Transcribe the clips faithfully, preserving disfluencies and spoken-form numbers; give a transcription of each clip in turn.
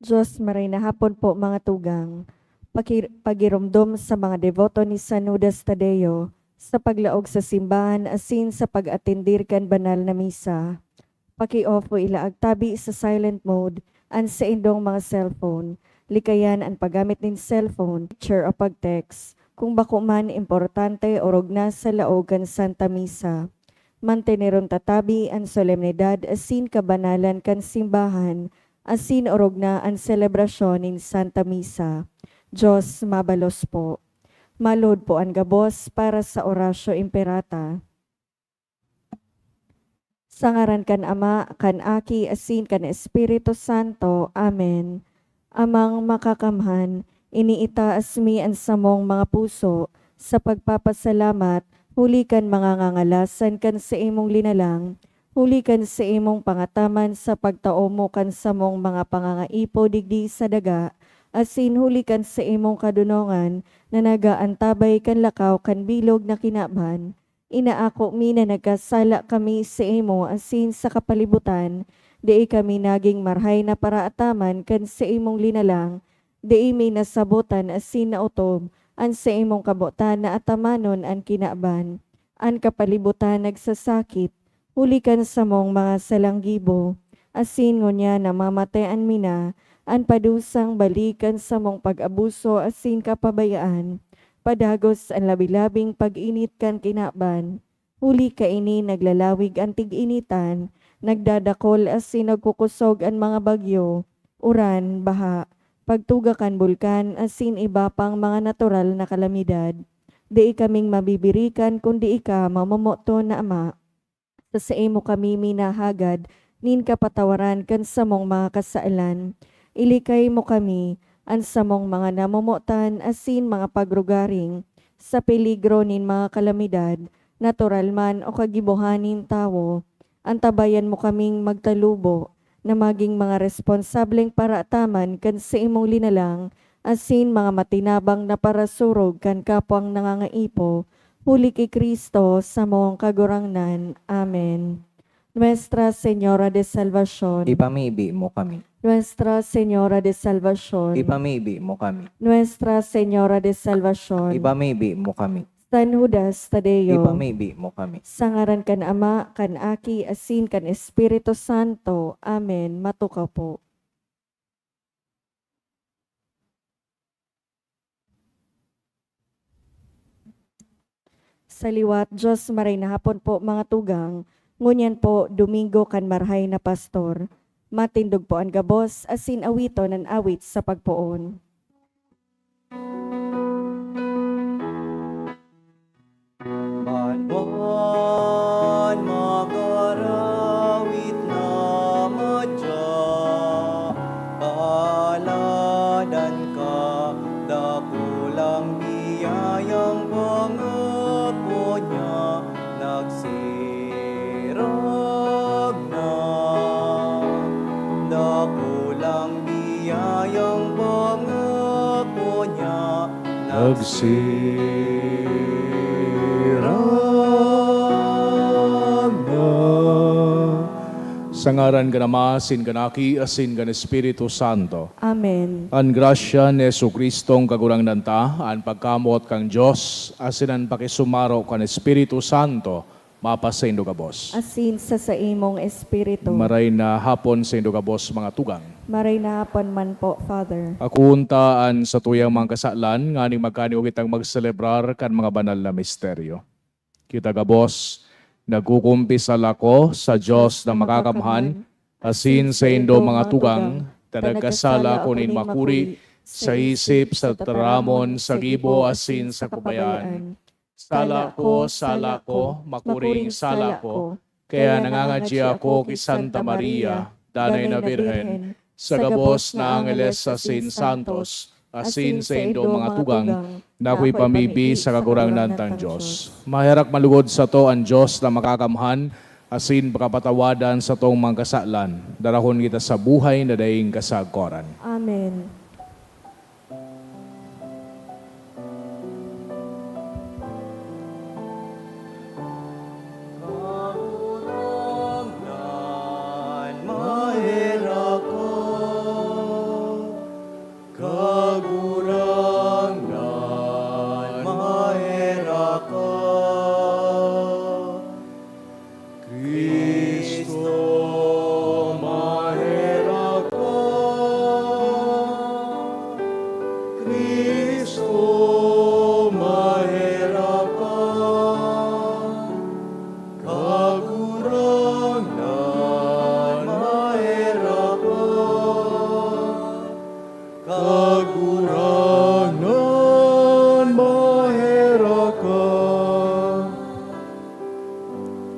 Diyos, maray na hapon po, mga tugang. Paki-, pagiromdom sa mga deboto ni San Judas Tadeo sa paglaog sa simbahan asin sa pag-atendir kan banal na misa. Paki-off o ilaag tabi sa silent mode an saindong mga cellphone. Likayan an paggamit nin cellphone, picture o pag-text, kung bako man importante orog na sa laog kan Santa Misa. Manteneron ta tabi an solemnidad asin kabanalan kan simbahan, asin orog na an selebrasyon nin Santa Misa. Diyos mabalos po. Maluhod po an gabos para sa Oratio Imperata. Sa ngaran kan Ama, kan Aki, asin kan Espiritu Santo. Amen. Amang Makakamhan, iniitaas mi an samong mga puso sa pagpapasalamat huli kan mga ngangalasan kan saimong linalang, huli kan saimong pangataman sa pagtao mo kan samong mga pangangaipo digdi sa daga, asin huli kan saimong kadonongan na nag-aantabay kan lakaw kan bilog na kinaban. Inaako mi na nagkasala kami saimo asin sa kapalibutan, dai kami nagin marahay na paraataman kan saimong linalang, dai mi nasabotan asin naotob an saimong kabotan na atamanon an kinaban. An kapalibutan nagsasakit, huli kan samong mga salang gibo, asin ngunyan namamatean mi na an padusang balik kan samong pag-abuso asin kapabayaan, padagos an labi-labing pag-init kan kinaban. Huli kaini naglalawig an tig-initan, nagdadakol asin nagkukosog an mga bagyo, uran, baha, pagtuga kan bulkan asin iba pang mga natural na kalamidad. Dai kaming mabibirikan kundi ika, mamomoton na Ama. Sa saimo kami minahagad nin kapatawaran kan samong mga kasalan. Ilikay mo kami, an samong mga namomotan asin mga pagrugaring, sa peligro nin mga kalamidad, natural man o kagibohan nin tawo. Antabayan mo kaming magtalubo na magin mga responsableng paraataman kan saimong linalang asin mga matinabang na parasurog kan kapwang nangangaipo, huli ki Cristo, samong Kagurangnan. Amen. Nuestra Señora de Salvacion. Ipamibi mo kami. Nuestra Señora de Salvacion. Ipamibi mo kami. Nuestra Señora de Salvacion. Ipamibi mo kami. San Judas Tadeo. Ipamibi mo kami. Sa ngaran kan Ama, kan Aki, asin kan Espiritu Santo. Amen. Matukaw po. Sa liwat, Diyos, maray na hapon po, mga tugang. Ngunyan po, Domingo kan Marahay na Pastor. Matindog po an gabos, asin awiton an awit sa pagpoon. Banwan mag-arawit na madya, paladan ka, dakulang biyayang pangako niya, nagsirag na. Dakulang biyayang pangako niya, nagsirag na. Sa ngaran kan Ama, asin kan Aki, asin kan Espiritu Santo. Amen. An grasya ni Jesu-Cristong Kagurangnan ta, an pagkamoot kan Dios, asin an pakisumaro kan Espiritu Santo, mapasaindo gabos. Asin sa saimong espiritu. Maray na hapon saindo gabos, mga tugang. Maray na hapon man po, Father. Akoon ta an satuyang mga kasalan, nganing magkaniog kitang magselebrar kan mga banal na misteryo. Kita gabos, nagkukumpisal ako sa Dios na makakamhan, asin saindo, mga tugang, ta nagkasala ako nin makuri, sa isip, sa tataramon, sa gibo, asin sa kabayaan. Sala ko, sala ko, makuring sala ko. Kaya nangangadya ako ki Santa Maria, Danay na Birhen, sa gabos na angeles asin santos, asin saindo, mga tugang, na ako'y pamibi sa Kagurangnan tang Dios. Maherak malugod sato an Dios na makakamhan, asin pakapatawadan satong mga kasalan. Darahon kita sa buhay na daing kasagkoran. Amen. Kagurangnan, maherak ka.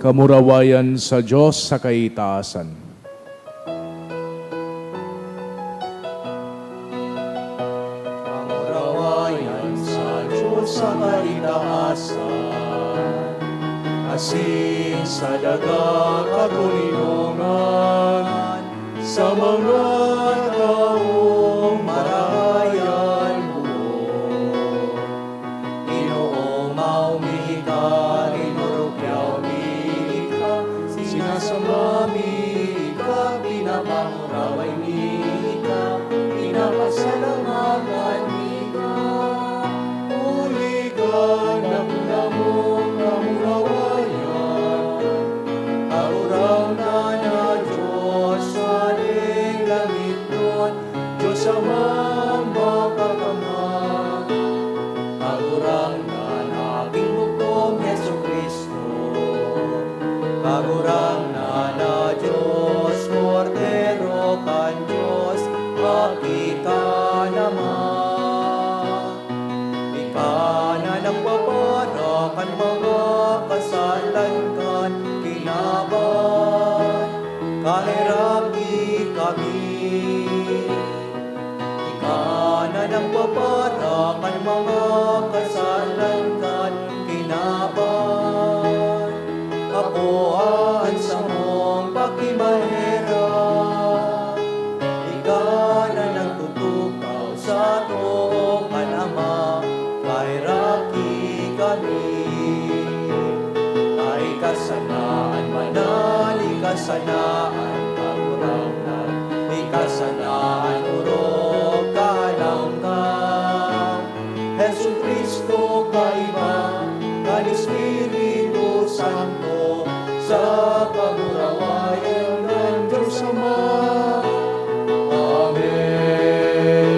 Kamurawayan sa Dios sa kaitaasan. Kamurawayan sa Dios sa kaitaasan, asin sa daga katoninongan sa mga tawong marahay an buot. Inoomaw mi ika, inurugyaw mi ika, sinasamba mi ika, pinapanguraway mi ika, pinapasalamatan mi ika. Huli kan dakula mong kamurawayan, Kagurangnan na Dios, Hading langitnon, Dios Amang Makakamhan, Kagurangnan na Hagin Bugtong Jesu-Cristo, Kagurangnan na Dios, Kordero kan Dios, aki kan Ama. Ika na nagpapara kan mga kasalan kan kinaban, kaheraki kami. Ika na nagpapara kan mga kasalan kan kinaban, apoa an samong pakimaherak. Ika na nagtutukaw sa too kan Ama, kaheraki kami. Ika sana an banal, ika sana an kagurangnan, ika sana an orog kan angga. Jesu-Cristo, kaiba kan Espiritu Santo, sa kamurawayan kan Dios Ama. Amen.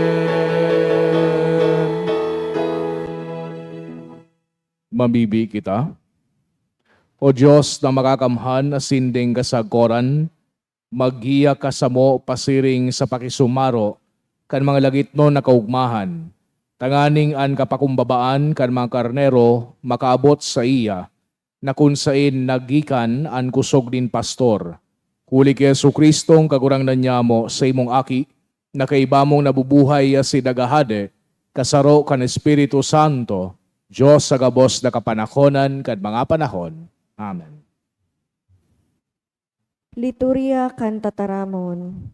Mamibi kita. O Dios na makakamhan asin ding kasagoran, maggiya ka samo pasiring sa pakisumaro kan mga lagitnon na kaogmahan, tanganing an kapakumbabaan kan mga karnero makaabot saiya, na kun saen naggikan an kosog nin pastor. Huli ki Jesu-Cristong Kagurangnan nyamo, sa imong Aki, na kaiba mong nabubuhay asin naghahade, kasaro kan Espiritu Santo, Dios sa gabos na kapanahonan kan mga panahon. Amen. Liturya kan Tataramon.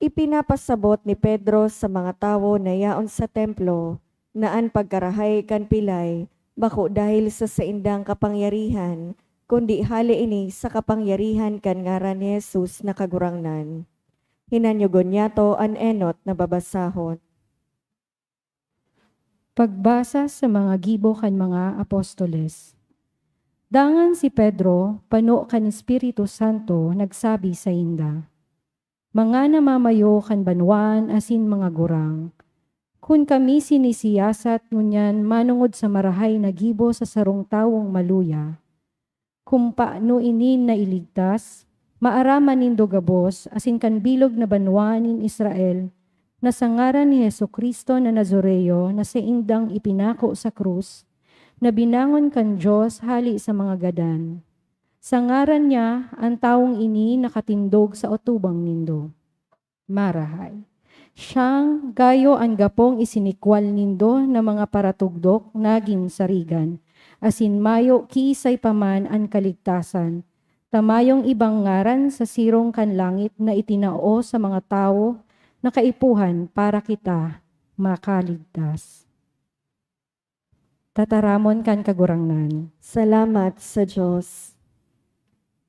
Ipinapasabot ni Pedro sa mga tawo na yaon sa templo na an pagkarahay kan pilay bako dahil sa saindang kapangyarihan, kundi hale ini sa kapangyarihan kan ngaran ni Jesus na Kagurangnan. Hinanyogon niyato an enot na babasahon. Pagbasa sa mga gibo kan mga apostoles. Dangan si Pedro, pano kan Espiritu Santo, nagsabi sainda, "Mga namamayo kan banwaan asin mga gurang, kun kami sinisiyasat ngunyan manongod sa marahay na gibo sa sarong tawong maluya, kun paano ini nailigtas, maaraman nindo gabos asin kan bilog na banwaan nin Israel, na sa ngaran ni Jesu-Cristo na Nazareo na saindang ipinako sa krus, na binangon kan Dios hale sa mga gadan. Sa ngaran niya, an tawong ini nakatindog sa atubang nindo." Marahay. Siyang gayo an gapong isinikwal nindo na mga paratugdok nagin sarigan, asin mayo kiisay pa man an kaligtasan, ta mayong ibang ngaran sa sirong kan langit na itinao sa mga tawo na kaipuhan para kita makaligtas. Tataramon kan Kagurangnan. Salamat sa Dios.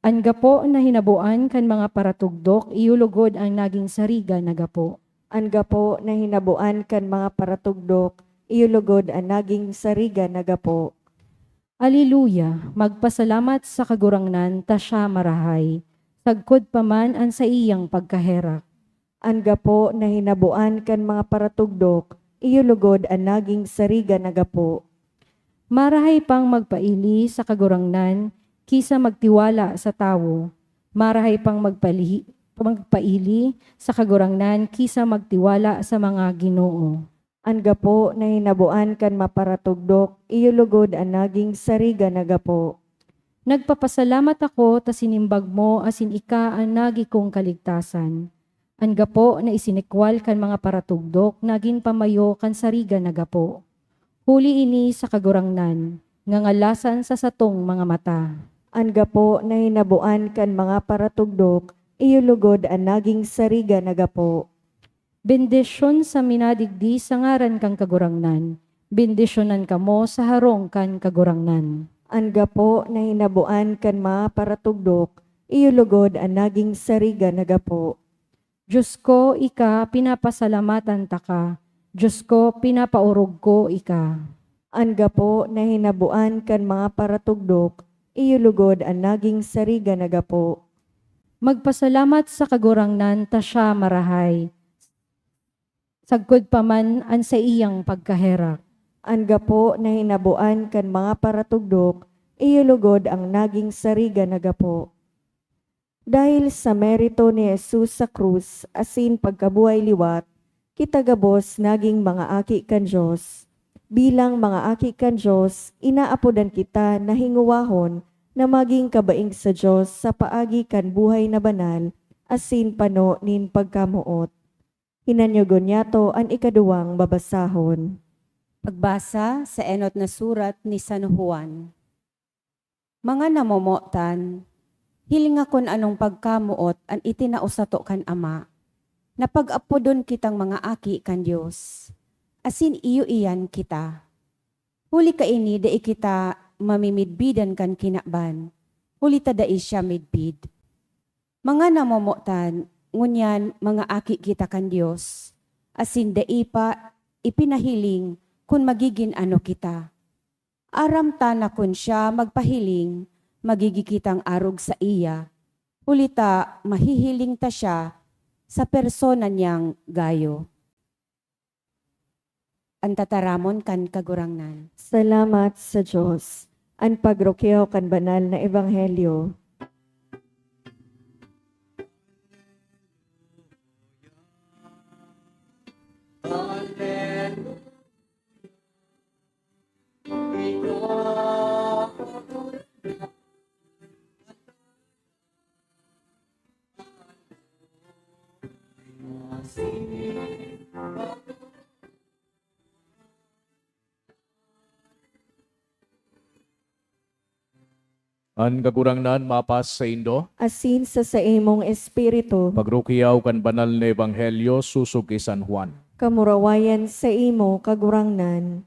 An gapo na hinaboan kan mga paratugdok iyo logod an nagin sariga na gapo. An gapo na hinaboan kan mga paratugdok iyo logod an nagin sariga na gapo. Aleluya! Magpasalamat sa Kagurangnan ta siya marahay, sagkod pa man an saiyang pagkaherak. An gapo na hinaboan kan mga paratugdok, iyo logod an nagin sariga na gapo. Marahay pang magpaili sa Kagurangnan ki sa magtiwala sa tawo. Marahay pang magpalihi-, magpaili sa Kagurangnan ki sa magtiwala sa mga ginoo. An gapo na hinaboan kan maparatugdok, iyo logod an nagin sariga na gapo. Nagpapasalamat ako ta sinimbag mo asin ika an nagi kong kaligtasan. An gapo na isinikwal kan mga paratugdok nagin pamayo kan sariga na gapo. Huli ini sa Kagurangnan, ngangalasan sa satong mga mata. An gapo na hinaboan kan mga paratugdok, iyo lugod an naging sariga na gapo. Bendisyon sa minadigdi sa ngaran kan Kagurangnan. Bendisyonan kamo sa harong kan Kagurangnan. An gapo na hinaboan kan mga paratugdok, iyo lugod an naging sariga na gapo. Diyos ko, ika, pinapasalamatan taka. Diyos ko, pinapaorog ko ika. An gapo na hinaboan kan mga paratugdok, iyo lugod an naging sariga na gapo. Magpasalamat sa Kagurangnan ta siya marahay, sagkod pa man an saiyang pagkaherak. An gapo na hinaboan kan mga paratugdok, iyo lugod ang naging sariga na gapo. Dahil sa merito ni Jesus sa krus asin pagkabuhay liwat, kita gabos naging mga aki kan Dios. Bilang mga aki kan Dios, inaapodan kita na hingowahon na magin kabaing sa Dios sa paagi kan buhay na banal asin pano nin pagkamoot. Hinanyogon niyato an ikaduwang babasahon. Pagbasa sa enot na surat ni San Juan. Mga namomotan, hilinga kun anong pagkamoot an itinao sato kan Ama, na pag-apodon kitang mga aki kan Dios, asin iyo iyan kita. Huli kaini dai kita mamimidbidan kan kinaban, huli ta dai siya midbid. Mga namomotan, ngunyan mga aki kita kan Dios, asin dai pa ipinahiling kun magigin ano kita. Aram ta na kun siya magpahiling, magigi kitang arog saiya, huli ta mahihiling ta siya sa persona niyang gayo. An tataramon kan Kagurangnan. Salamat sa Dios. An pagrukyaw kan banal na ebanghelyo. An Kagurangnan mapas saindo. Asin sa saimong espiritu. Pagrukyaw kan banal na ebanghelyo sosog ki San Juan. Kamurawayan saimo, Kagurangnan.